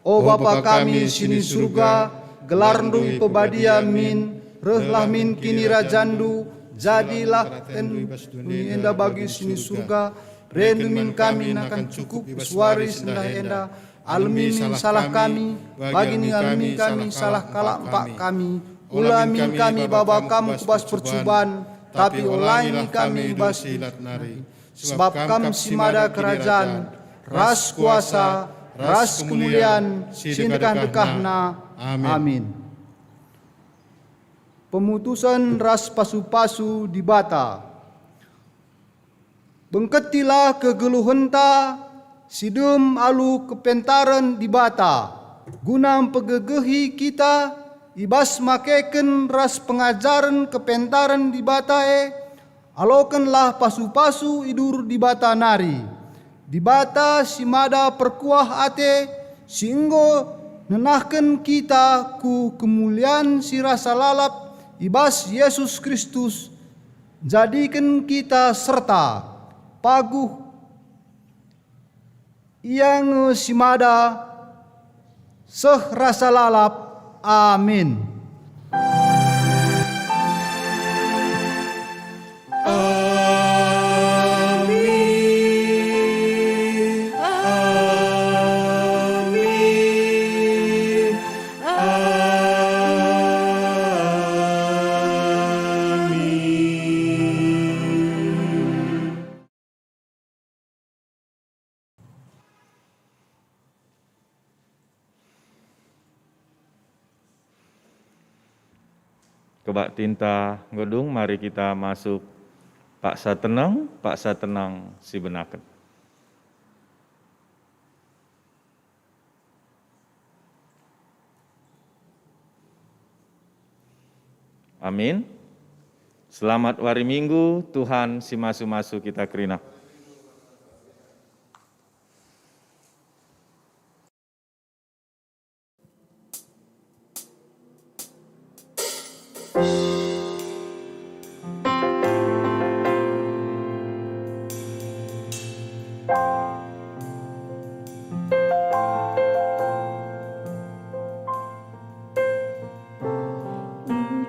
O Bapa kami si ni Surga, gelarNdu ipebadia min, rehlah min kinirajanNdu, jadilah kekelenNdu i bas doni enda bagi si ni Surga. BeriNdu min kami nakan cukup i bas wari sendah enda. Alemi min salah kami, bagi ngalemi kami salah kalak empak kami. Ula min kami baba Kam ku bas percuban, tapi olangi kami i bas si lat nari. Sebab Kam si mada kerajan, ras kuasa, ras kemulian si dekah-dekahna. Amin. Pemutusen ras pasu-pasu Dibata. Bengketilah kegeluhenta si dem alu kepentaren Dibata, guna mpegegehi kita i bas makeken ras pengajaren kepentaren Dibata e. Alokenlah pasu-pasu idur Dibata nari, Dibata si mada perkuah ate, si enggo nenahken kita ku kemulian si rasa lalap i bas Jesus Kristus, njadiken kita serta paguh. Ia nge si mada seh rasa lalap. Amin. Kebaktinta enggo dung, mari kita masuk paksa tenang, paksa tenang sibenaken. Amin. Selamat wari Minggu, Tuhan simasu-masu kita kerina.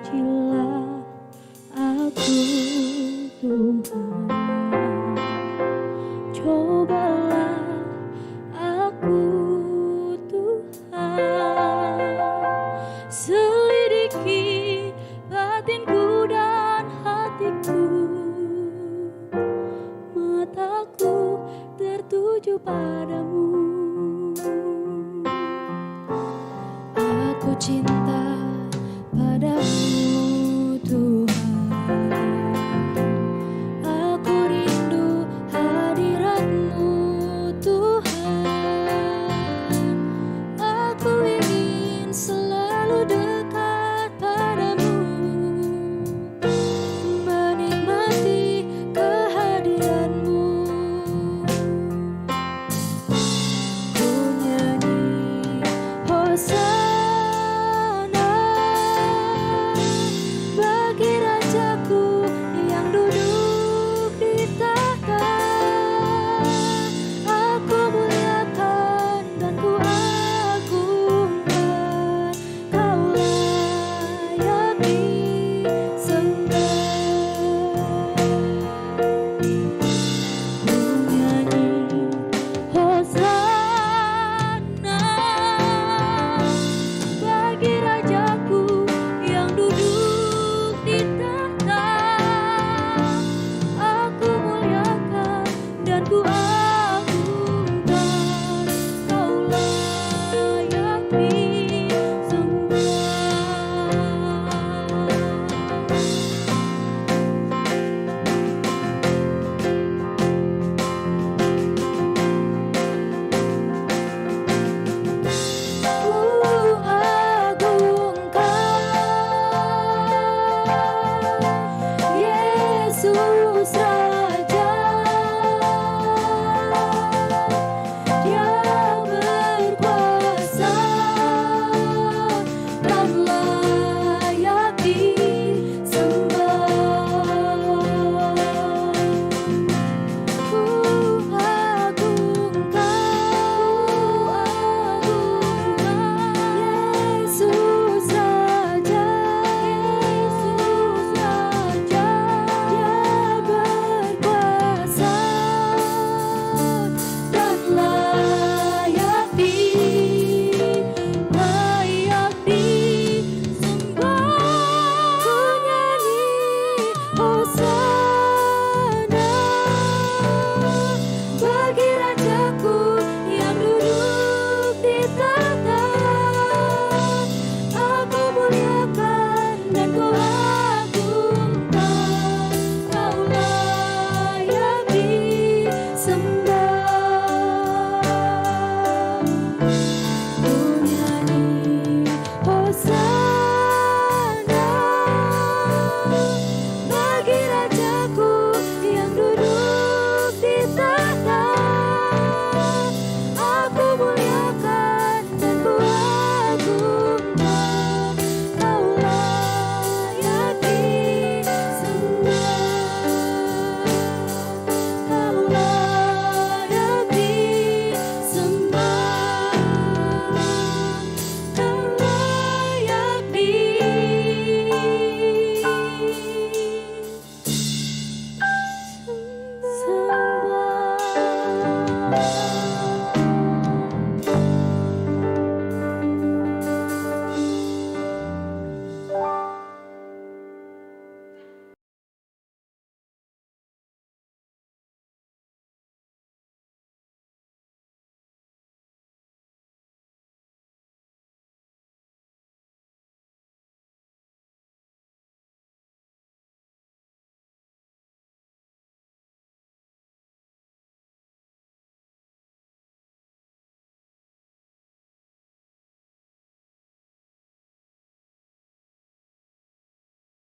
Ujilah aku, Tuhan, cobalah aku, Tuhan, selidiki batinku dan hatiku, mataku tertuju padamu. Aku cinta